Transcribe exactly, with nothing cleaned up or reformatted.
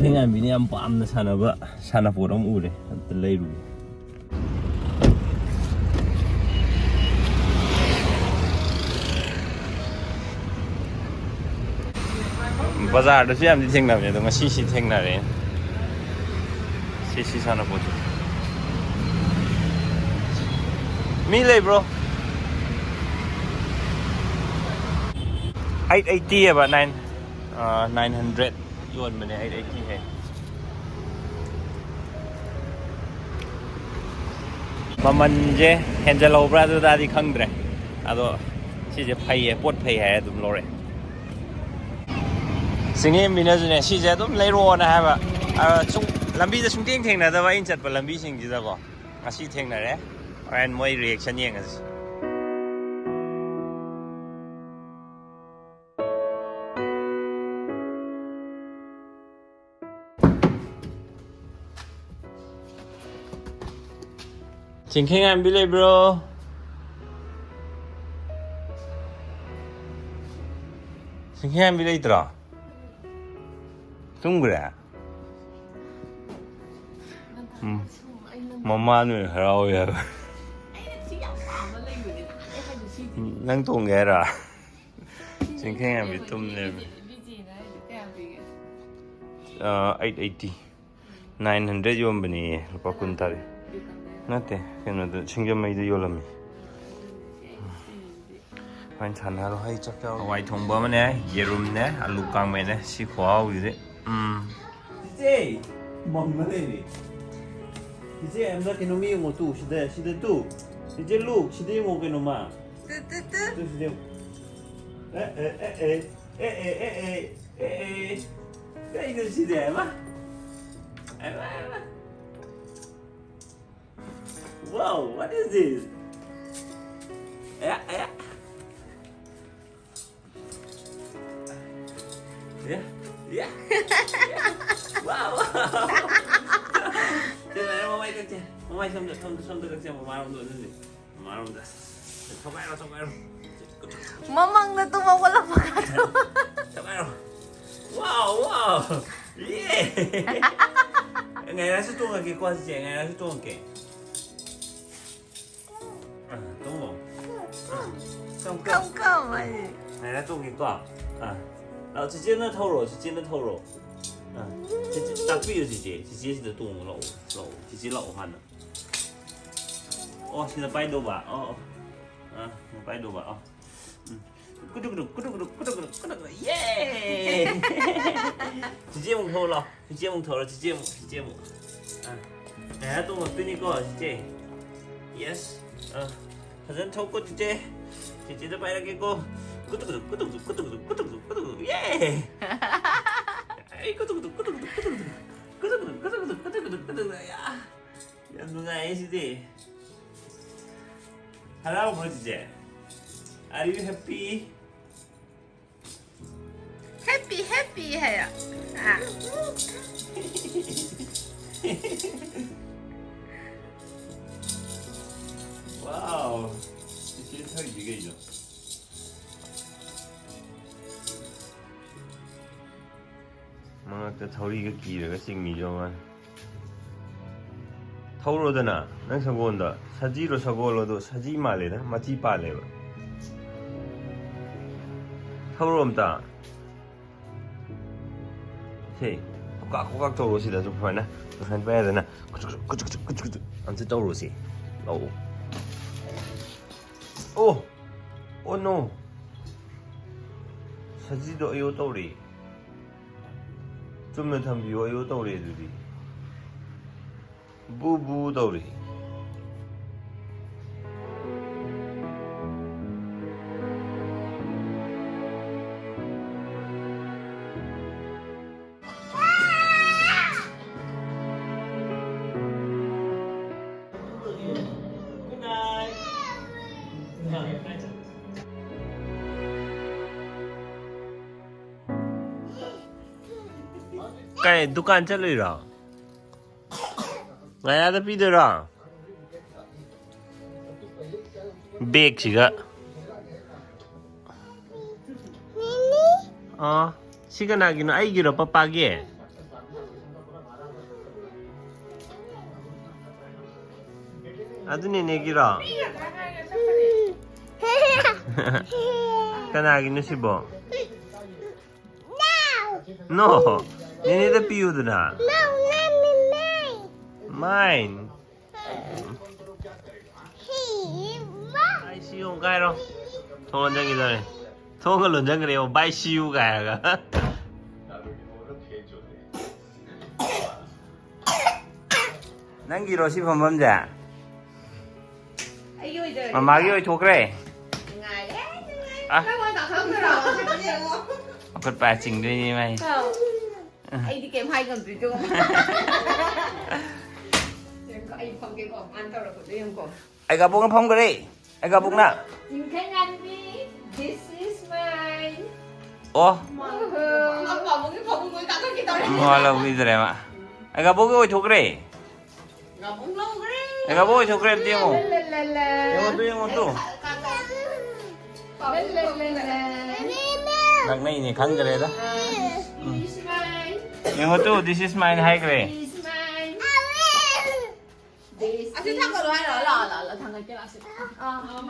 ꯊꯦꯡꯉꯥꯟꯕꯤꯅ ꯌꯥꯝ ꯄꯥꯝꯅ ꯁꯥꯟꯅꯕ ꯁꯥꯟꯅꯄꯣꯠ ꯑꯃ ꯎꯔꯦ, ꯑꯝꯇ ꯂꯩꯔꯨꯒꯦ꯫ ꯕꯖꯥꯔꯗꯁꯨ ꯌꯥꯝꯗꯤ ꯊꯦꯡꯅꯕꯅꯦ, ꯑꯗꯣ ꯉꯁꯤꯁꯤ ꯊꯦꯡꯅꯔꯦ꯫ ꯁꯤ ꯁꯤ ꯁꯥꯟꯅꯄꯣꯠꯁꯦ꯫ ꯃꯤ ꯂꯩꯕ꯭ꯔꯣ? ꯑꯩꯠ ꯑꯩꯠꯇꯤ ꯍꯥꯏꯕ, ꯅꯥꯏꯟ, ꯅꯥꯏꯟ ꯍꯟꯗ꯭ꯔꯦꯠ ꯌꯣꯟꯕꯅꯦ, ꯑꯩꯠ ꯑꯩꯠꯇꯤ ꯍꯥꯏ꯫ ꯃꯃꯜꯁꯦ ꯍꯦꯟꯖꯜꯍꯧꯕ꯭ꯔꯥ ꯑꯗꯨꯗꯗꯤ ꯈꯪꯗ꯭ꯔꯦ, ꯑꯗꯣ ꯁꯤꯁꯦ ꯐꯩꯌꯦ, ꯄꯣꯠ ꯐꯩ ꯍꯥꯏ, ꯑꯗꯨꯝ ꯂꯧꯔꯦ꯫ ꯆꯤꯡꯂꯦꯝꯕꯤꯅꯁꯨꯅꯦ ꯁꯤꯁꯦ ꯑꯗꯨꯝ ꯂꯩꯔꯛꯑꯣꯅ ꯍꯥꯏꯕ꯫ ꯑ, ꯁꯨꯝ ꯂꯝꯕꯤꯗ ꯁꯨꯡꯊꯦꯡ ꯊꯦꯡꯅꯗꯕ ꯑꯩꯅ ꯆꯠꯄ ꯂꯝꯕꯤꯁꯤꯡꯁꯤꯗꯀꯣ ꯉꯁꯤ ꯊꯦꯡꯅꯔꯦ꯫ ꯍꯣꯔꯦꯟ ꯃꯣꯏ ꯔꯤꯌꯦꯛꯁꯟ ꯌꯦꯡꯉꯁꯤ꯫ ꯆꯤꯡꯈꯩꯉꯥꯟꯕꯤ ꯂꯩꯕ꯭ꯔꯣ? ꯆꯤꯡꯈꯩꯉꯥꯟꯕꯤ ꯂꯩꯇ꯭ꯔꯣ? ꯇꯨꯝꯈ꯭ꯔꯦ? ꯎꯝ꯫ ꯃꯃꯥ ꯅꯣꯏ ꯍꯔꯥꯎꯋꯦ ꯍꯥꯏꯕ꯫ ꯅꯪ ꯇꯣꯡꯒꯦ ꯍꯥꯏꯔꯣ? ꯆꯤꯡꯈꯩꯉꯥꯟꯕꯤ ꯇꯨꯝ ꯂꯩꯔꯝꯃꯦ꯫ Eight eighty. ꯅꯥꯏꯟ ꯍꯟꯗ꯭ꯔꯦꯠ ꯌꯣꯟꯕꯅꯦꯌꯦ, ꯂꯨꯄꯥ ꯀꯨꯟ ꯇꯥꯔꯦ꯫ ꯅꯠꯇꯦ, ꯀꯩꯅꯣꯗ, ꯁꯤꯡꯖꯃꯩꯗ ꯌꯣꯜꯂꯝꯃꯤ꯫ ꯍꯣꯔꯦꯟ ꯁꯥꯟꯅꯔꯣ, ꯑꯩ ꯆꯥꯛ ꯆꯥꯔꯣ꯫ ꯍꯋꯥꯏ ꯊꯣꯡꯕ ꯑꯃꯅꯦ, ꯌꯦꯔꯨꯝꯅꯦ, ꯑꯂꯨ ꯀꯥꯡꯃꯦꯠꯅꯦ꯫ ꯁꯤ ꯈꯨꯍꯥꯎꯁꯤꯗꯤ꯫ ꯎꯝ꯫ ꯆꯤꯆꯦ! ꯃꯪꯉ ꯂꯩꯔꯦ꯫ ꯆꯤꯆꯦ, ꯑꯝꯇ ꯀꯩꯅꯣꯝ ꯌꯦꯡꯉꯣ ꯇꯨ, ꯁꯤꯗ, ꯁꯤꯗ ꯇꯨ꯫ ꯆꯤꯆꯦ, look, ꯁꯤꯗ ꯌꯦꯡꯉꯣ ꯀꯩꯅꯣꯝꯃ꯫ Two, two, two. ꯇꯨ, ꯁꯤꯗ ꯌꯦꯡꯉꯣ꯫ ꯑꯦ, ꯑꯦ, ꯑꯦ, ꯑꯦ꯫ ꯑꯦ, ꯑꯦ, ꯑꯦ, ꯑꯦ, ꯑꯦ, ꯑꯦ, ꯑꯦ, ꯀꯩꯅꯣ ꯁꯤꯗꯤ, ꯍꯥꯏꯕ? ꯍꯥꯏꯕ, ꯍꯥꯏꯕ꯫ Wow, what is this? ꯑꯌꯥ, ꯑꯌꯥ꯫ ꯑꯌꯥ, ꯑꯌꯥ, ꯑꯌꯥ꯫ Wow, wow꯫ ꯁꯦ, ꯃꯃꯥꯏ ꯀꯛꯁꯦ꯫ ꯃꯃꯥꯏ ꯁꯣꯝꯗ, ꯁꯣꯝꯗ, ꯁꯣꯝꯗ ꯀꯛꯁꯦ, ꯃꯃꯥꯔꯣꯝꯗ ꯑꯣꯟꯁꯤꯟꯁꯦ꯫ ꯃꯃꯥꯔꯣꯝꯗ꯫ ꯊꯣꯛꯒꯥꯏꯔꯣ, ꯊꯣꯛꯒꯥꯏꯔꯣ꯫ ꯃꯃꯪꯗ ꯇꯨꯝ ꯍꯧꯒꯠꯂꯛꯄ ꯀꯥꯗꯣ꯫ ꯊꯣꯛꯒꯥꯏꯔꯣ꯫ Wow, wow꯫ ꯌꯦ! ꯉꯥꯏꯔꯥꯁꯨ ꯇꯣꯡꯉꯒꯦꯀꯣ, ꯆꯤꯆꯦ, ꯉꯥꯏꯔꯥꯁꯨ ꯇꯣꯡꯉꯒꯦ꯫ ꯑꯥ, ꯇꯣꯡꯉꯣ꯫ ꯑꯥ, come, come꯫ ꯀꯝ ꯀꯝ ꯍꯥꯏꯌꯦ꯫ ꯉꯥꯏꯔꯥ ꯇꯣꯡꯉꯦꯀꯣ꯫ ꯑꯥ, ꯂꯥꯛꯑꯣ, ꯆꯤꯆꯦꯅ ꯊꯧꯔꯣ, ꯆꯤꯆꯦꯅ ꯊꯧꯔꯣ꯫ ꯑꯥ, ꯆꯤꯆꯦ, ꯇꯥꯛꯄꯤꯌꯨ, ꯆꯤꯆꯦ꯫ ꯆꯤꯆꯦ ꯁꯤꯗ ꯇꯣꯡꯉꯨ ꯂꯥꯛꯑꯣ, ꯂꯥꯛꯑꯣ꯫ ꯆꯤꯆꯦ ꯂꯥꯛꯑꯣ ꯍꯥꯟꯅ꯫ ꯑꯣ, ꯁꯤꯗ ꯄꯥꯏꯗꯧꯕ꯫ ꯑꯣ, ꯑꯣ꯫ ꯑꯥ, ꯁꯤꯗ ꯄꯥꯏꯗꯧꯕ꯫ ꯑꯣ꯫ ꯎꯝ꯫ ꯀꯨꯗꯨꯛ ꯀꯨꯗꯨꯛ, ꯀꯨꯗꯨꯛ ꯀꯨꯗꯨꯛ, ꯀꯨꯗꯨꯛ ꯀꯨꯗꯨꯛ, ꯀꯨꯗꯨꯛ ꯀꯨꯗꯨꯛ꯫ ꯌꯦ! ꯆꯤꯆꯦ ꯑꯃꯨꯛ ꯊꯧꯔꯣ ꯂꯥꯎ꯫ ꯆꯤꯆꯦ ꯑꯃꯨꯛ ꯊꯧꯔꯣ, ꯆꯤꯆꯦ ꯑꯃꯨꯛ, ꯆꯤꯆꯦ ꯑꯃꯨꯛ꯫ ꯑꯥ꯫ ꯉꯥꯏꯍꯥꯛ ꯇꯣꯡꯉꯛꯇꯣꯏꯅꯤꯀꯣ, ꯆꯤꯆꯦ꯫ Yes꯫ ꯑꯥ꯫ ꯐꯖꯅ ꯊꯧꯀꯣ, ꯆꯤꯆꯦ꯫ ꯆꯤꯆꯦꯗ ꯄꯥꯏꯔꯒꯦꯀꯣ꯫ ꯀꯨꯗꯨꯛ ꯀꯨꯗꯨꯛ, ꯀꯨꯗꯨꯛ ꯀꯨꯗꯨꯛ, ꯀꯨꯗꯨꯛ ꯀꯨꯗꯨꯛ, ꯀꯨꯗꯨꯛ ꯀꯨꯗꯨꯛ, ꯀꯨꯗꯨꯛ ꯀꯨꯗꯨꯛ꯫ ꯌꯦ! ꯑꯩ ꯀꯨꯗꯨꯛ ꯀꯨꯗꯨꯛ, ꯀꯨꯗꯨꯛ ꯀꯨꯗꯨꯛ, ꯀꯨꯗꯨꯛ ꯀꯨꯗꯨꯛ꯫ ꯀꯨꯗꯨꯛ ꯀꯨꯗꯨꯛ, ꯀꯨꯗꯨꯛ ꯀꯨꯗꯨꯛ, ꯀꯨꯗꯨꯛ ꯀꯨꯗꯨꯛ꯫ ꯌꯥ! ꯌꯥꯝ ꯅꯨꯡꯉꯥꯏꯌꯦ ꯁꯤꯗꯤ꯫ ꯍꯔꯥꯎꯕ꯭ꯔꯣ, ꯆꯤꯆꯦ? Are you happy? Happy, happy ꯍꯥꯏꯌꯣ꯫ ꯑꯥ꯫ Wow! ꯆꯤꯆꯦ ꯊꯧꯔꯤꯁꯦ ꯀꯩꯅꯣ? ꯃꯉꯛꯇ ꯊꯧꯔꯤꯒ ꯀꯤꯔꯒ ꯆꯤꯡꯉꯤ ꯌꯦꯡꯉꯣ꯫ ꯊꯧꯔꯣꯗꯅ ꯅꯪ ꯁꯒꯣꯜꯗ꯫ ꯁꯖꯤꯔꯣ ꯁꯒꯣꯜꯂꯣ? ꯑꯗꯣ ꯁꯖꯤ ꯃꯥꯜꯂꯦꯗ, ꯃꯆꯤ ꯄꯥꯜꯂꯦꯕ꯫ ꯊꯧꯔꯣ ꯑꯝꯇ꯫ ꯁꯦ, ꯈꯨꯀꯥꯛ ꯈꯨꯀꯥꯛ ꯇꯧꯔꯣ ꯁꯤꯗꯁꯨ ꯁꯨꯃꯥꯏꯅ꯫ ꯁꯨꯃꯥꯏꯅ ꯄꯥꯏ ꯌꯥꯗꯅ꯫ ꯀꯨꯆꯨꯛ ꯀꯨꯆꯨꯛ, ꯀꯨꯆꯨꯛ ꯀꯨꯆꯨꯛ, ꯀꯨꯆꯨꯛ ꯀꯨꯆꯨꯛ ꯑꯝꯇ ꯇꯧꯔꯣ ꯁꯤ꯫ ꯂꯥꯛꯑꯣ꯫ ꯑꯣ! ꯑꯣ no! ꯁꯖꯤꯗꯣ ꯑꯌꯣ ꯇꯧꯔꯦ꯫ ꯆꯨꯝꯅ ꯊꯝꯕꯤꯌꯣ, ꯑꯌꯣ ꯇꯧꯔꯦ ꯑꯗꯨꯗꯤ꯫ ꯕꯨ ꯕꯨ ꯇꯧꯔꯦ꯫ ꯀꯥꯏ ꯗꯨꯀꯥꯟ ꯆꯠꯂꯨꯏꯔꯣ? ꯉꯥꯌꯥꯗ ꯄꯤꯗꯣꯏꯔꯣ? ꯕꯦꯒꯁꯤꯒ꯫ ꯑꯥ, ꯁꯤ ꯀꯅꯥꯒꯤꯅꯣ? ꯑꯩꯒꯤꯔꯣ, ꯄꯄꯥꯒꯤ? ꯑꯗꯨ ꯅꯦꯅꯦꯒꯤꯔꯣ? ꯀꯅꯥꯒꯤꯅꯣ ꯁꯤꯕꯣ? No! ꯅꯦꯅꯦꯗ ꯄꯤꯌꯨꯗꯅ꯫ Mine. Bye, see you Cairo? ꯊꯣꯡ ꯂꯣꯟꯖꯟꯈꯤꯗꯧꯔꯦ꯫ ꯊꯣꯡꯒ ꯂꯣꯟꯖꯟꯈ꯭ꯔꯦ, bye, see you ꯀꯥꯏꯔꯒ꯫ ꯅꯪꯒꯤꯔꯣ ꯁꯤ ꯐꯝꯐꯝꯁꯦ? ꯑꯩꯒꯤ ꯑꯣꯏꯖꯔꯒꯦ꯫ ꯃꯃꯥꯒꯤ ꯑꯣꯏꯊꯣꯛꯈ꯭ꯔꯦ꯫ ꯅꯨꯡꯉꯥꯏꯔꯦ, ꯅꯨꯡꯉꯥꯏꯔꯦ꯫ ꯑ꯫ ꯅꯪꯉꯣꯟꯗ ꯈꯪꯗ꯭ꯔꯣ? ꯌꯦꯡꯉꯣ꯫ ꯑꯈꯨꯠ ꯄꯥꯏ ꯆꯤꯡꯗꯣꯏꯅꯤ ꯃꯥꯏ꯫ ꯑꯧ꯫ ꯑꯩꯗꯤ ꯀꯩꯝ ꯍꯥꯏ ꯉꯝꯗ꯭ꯔꯤꯗꯣ꯫ ꯌꯦꯡꯉꯣ, ꯑꯩ ꯐꯝꯒꯦꯀꯣ, ꯃꯥꯅ ꯇꯧꯔꯛꯄꯗꯣ ꯌꯦꯡꯉꯨꯀꯣ꯫ ꯑꯩ ꯒꯥꯕꯣꯛꯅ ꯐꯝꯈ꯭ꯔꯦ꯫ ꯑꯩ ꯒꯥꯕꯣꯛꯅ꯫ ꯅꯤꯡꯊꯧꯉꯥꯟꯕꯤ, this is mine. ꯑꯣ꯫ ꯑꯣꯍꯣ꯫ ꯄꯥꯕꯨꯡꯒꯤ ꯐꯃꯨꯡ ꯂꯣꯏ ꯀꯥꯈꯠꯈꯤꯗꯧꯔꯦ꯫ ꯃꯋꯥ ꯂꯧꯕꯤꯗ꯭ꯔꯦ ꯃꯥ꯫ ꯑꯩ ꯒꯥꯕꯣꯛꯀꯤ ꯑꯣꯏꯊꯣꯛꯈ꯭ꯔꯦ꯫ ꯒꯥꯕꯣꯛ ꯂꯧꯈ꯭ꯔꯦ꯫ ꯑꯩ ꯒꯥꯕꯣꯛ ꯑꯣꯏꯊꯣꯛꯈ꯭ꯔꯦ ꯑꯝꯇ ꯌꯦꯡꯉꯣ꯫ ꯂ, ꯂ, ꯂ, ꯂ꯫ ꯌꯦꯡꯉꯣ ꯇꯨ, ꯌꯦꯡꯉꯣ ꯇꯨ꯫ ꯂ, ꯂ, ꯂ, ꯂ꯫ ꯅꯛꯅꯩꯅꯦ ꯈꯪꯈ꯭ꯔꯦꯗ꯫ ꯎꯝ꯫ This is mine. ꯌꯦꯡꯉꯣ ꯇꯨ, this is mine ꯍꯥꯏꯈ꯭ꯔꯦ꯫ This is mine. This ꯑꯁꯤ is ꯊꯥꯡꯒꯠꯂꯣ ꯍꯥꯏꯔꯣ? ꯂꯥꯛꯑꯣ, ꯂꯥꯛꯑꯣ, ꯂꯥꯛꯑꯣ, ꯊꯥꯡꯒꯠꯀꯦ, ꯂꯥꯛꯑꯣ, ꯁꯤ꯫ ꯑꯥ꯫